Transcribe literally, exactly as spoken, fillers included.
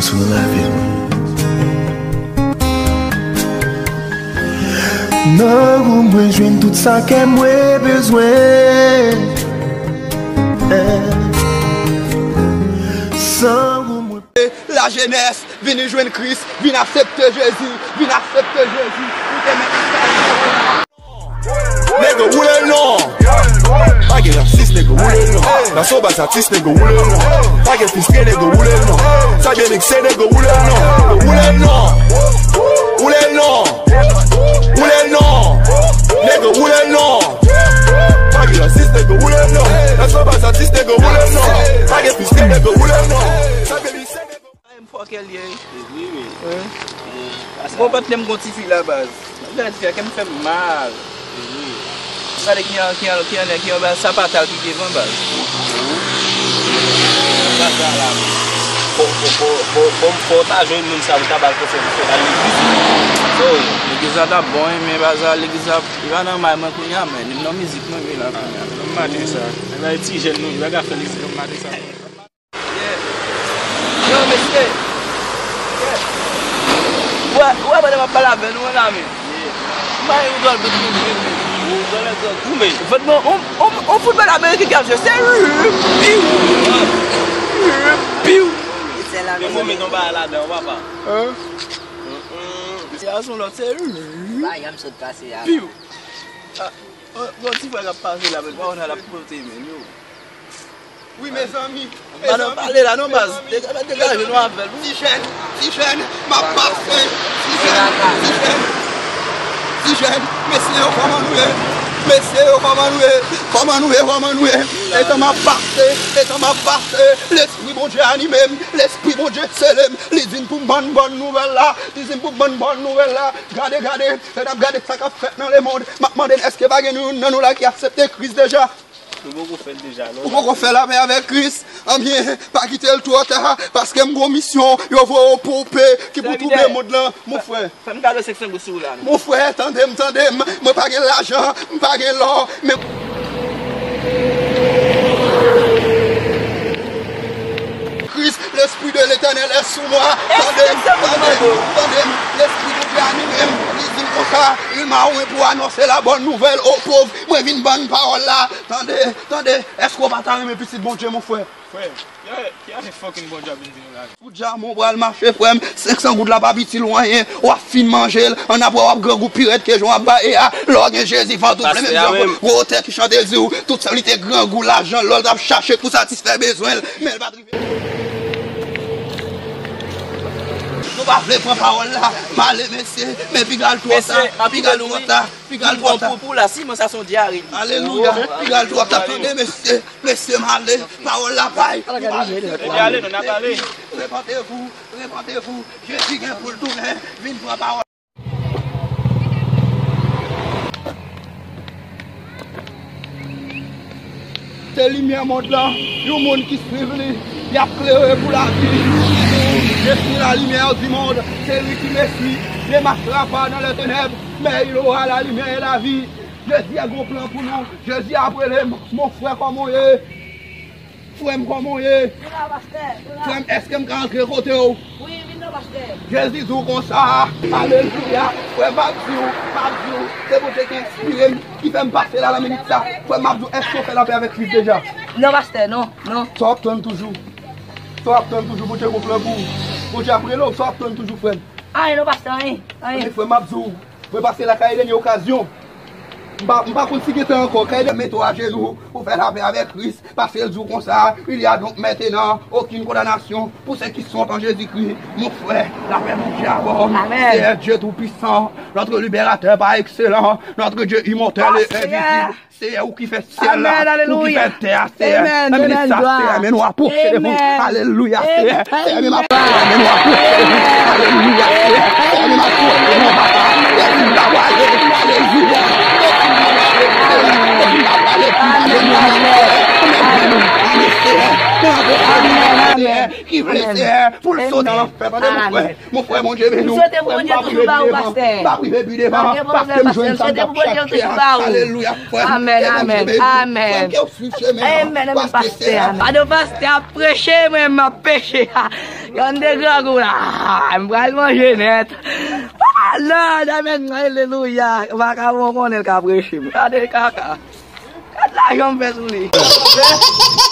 Sou nan lavi nou. Nan ou mwen jwenn tout sa kè mwen bezwen. Eh. San ou mwen. Lajenès, vini jwenn Kris, vin aksepte Jezi, vin aksepte Jezi. Ou te mèt Nèg woule l non. Pa gen rasis, nèg woule l non. Nan son bas atis, nèg woule l non. Pa gen fistre, nèg woule l non. Sa byen mikse, nèg woule l non. Woule l non. Woule l non. Woule l non. Nèg woule l non. Pa gen rasis, nèg woule l non. Nan son bas atis, nèg woule l non. Pa gen fistre, nèg woule l non. Sa byen mikse, nèg M fòkè l ye wi. Wi, wi. Wi. Bon, patnè m gon tifi la baz. Gade tifi a, kè m fè m mal. Wi. Gade ki an, ki an, ki an, ki an baz, sa pa tal ki devan baz. Sa pa tal la. Fò, fò, fò, fò, fò, fò w ta jwenn moun sa pou ta ba l konsèy pou fè l al legliz. So, legliz la t ap bon, wi, men baz la, legliz la, li pa nan may mwen kounye a, men li nan mizik mwen, wi, la kounye a. Nan maten sa. Nan ti jèn nou, li pa ka fè legliz nan maten sa. Yeah. Yo, mesye. Yeah. Ou wè, ou wè pandan m ap pale avè nou an la, men. Yeah. M pa yon dwòl bout moun, men. Ou dwòl nèg gou, men. Fèt mwen, on, on, on foutbòl ameriken ki ap jwe, se piw. Piw. Depi w met yon bagay ladan, papa. Hein? Mm-mm. Se a son lòt, se pa janm sot pase a. Piw. Ah, oh, bon, ti frè k ap pase la, men pa konn sa l ap pote, men, yo. Wi, mezanmi. Pa nan pale la non, baz. Degaje nou avè l, wi. Ti jèn, ti jèn, m ap pase. Ti jèn, ti jèn. Ti jèn, mesye yo, kòman nou ye? Mesye yo, kòman nou ye? Kòman nou ye? Kòman nou ye? Etan m ap pase, etan m ap pase, Lespri Bondye anime m, Lespri Bondye sele m. Li di m pou m bann bòn nouvèl la. Li di m pou m bann bòn nouvèl la. Gade, gade, se n ap gade sa k ap fèt nan lemonn. M ap mande n, èske pa gen youn nan nou la ki aksepte Kris deja? Nou poko fè l deja, non? Ou poko fè lapè avèk Kris? Anbyen, pa kite l twò ta, paske m gon misyon, yo voye w ponpe ki pou twouble mond lan, mon frè. Fè m kado senk san goud sou ou la, non? Mon frè, tande m, tande m, mwen pa gen lajan, m pa gen lò, men Kris, Lespri de Letènèl è sou mwa. Tande m, tande m, tande m, Lespri Bondye anime m, li di m konsa, il m'a oint pou anonse la bòn nouvèl o pov, mwen vin bann pawòl la, tande, tande, èske w pa ta renmen pitit Bondye, mon frè? Frè, ki afè, ki afè fucking Bondye ap vin di nou la? Pou dja mwen pral mache, frè m, senk san goud la pa itil w anyen, w ap fin manje l, annapre w ap grangou pi rèd ke jan w ap baye a, lè w gen Jezi, fò w tou plen menm jan, gwo otè ki chante di w, tout sa li te grangou lajan, lò l t ap chache pou satisfè bezwen l, men l pa t rive. Nou pa vle pran pawòl la, m ale mesye, men piga l twò ta, piga l twò ta, piga l twò ta. Pou, pou la, siman sa se yon dyare li. Alelouya, piga l twò ta, tande mesye, mesye m ale, pawòl la bay. N ap ale, nou n ap ale. Repantez-vous, repantez-vous, Jezi gen pou l tounen, vin pran pawòl. Se limyè mond lan, yon moun ki swiv li, y ap klere pou lavi. Je suis la lumière du monde, celui qui me suit ne marchera pas dans les ténèbres, mais il aura la lumière et la vie. Jezi a gon plan pou nou, Jezi ap rele m, mon frè kòman w ye? Frè m, kòman w ye? Frè m, èske m ka antre kote w? Wi, vin non, pastè. Jezi di w konsa, alelouya. Frè m, m ap di w, m ap di w, se Bondye ki enspire m, ki fè m pase la nan minit sa. Frè m, m ap di w, èske w fè lapè avèk Kris deja? Non, pastè, non, non. Sa w ap tann toujou? Sa w ap tann toujou? Bondye gon plan pou ou. Bondye ap rele w, sa w ap tann toujou, frè m? Anyen non, pastè, anyen, anyen. Frè m, m ap di w, mwen pase lakay dènye okazyon. M pa, m pa konn si gen tan ankò. Kay de mete w ajenou pou fè lapè avèk Kris, paske l di w konsa, il y a donc maintenant aucune condamnation pour ceux qui sont en Jésus-Christ. Mon frère, la paix Bondye avè w. Amen. Seigneur Dieu Tout-Puissant, notre libérateur par excellence, notre Dieu immortel et invisible. Seyè, ou ki fè syèl la, ou ki fè tè a, Seyè. Amen, amen, glwa. Seyè, men nou apwoche de ou. Alelouya, Seyè. Seyè, men m ap pale, men nou apwoche de ou. Alelouya, Seyè. Seyè, men m ap pale, men papa. Lèzim pa pale. Alelouya. Lèzim pa pale. Alelouya, Seyè. Ki vle, Seyè. Pou l sote nan lanfè, tande, mon frè. Mon frè, Bondye beni w. M swete pou Bondye toujou ba ou, pastè. Pa prive pi devan. Pa gen pwoblèm, pastè. M swete pou Bondye toujou ba ou. Alelouya, frè. Amèn, amèn, amèn. Amèn, amèn, pastè. Amèn. Pado pastè ap preche, mwen m ap peche. Yon de grangou la. M pral manje nèt. Ah, Lord, amèn, alelouya. Vakabon konnen l ka preche. Gade kaka. Gad lajan m fè sou li.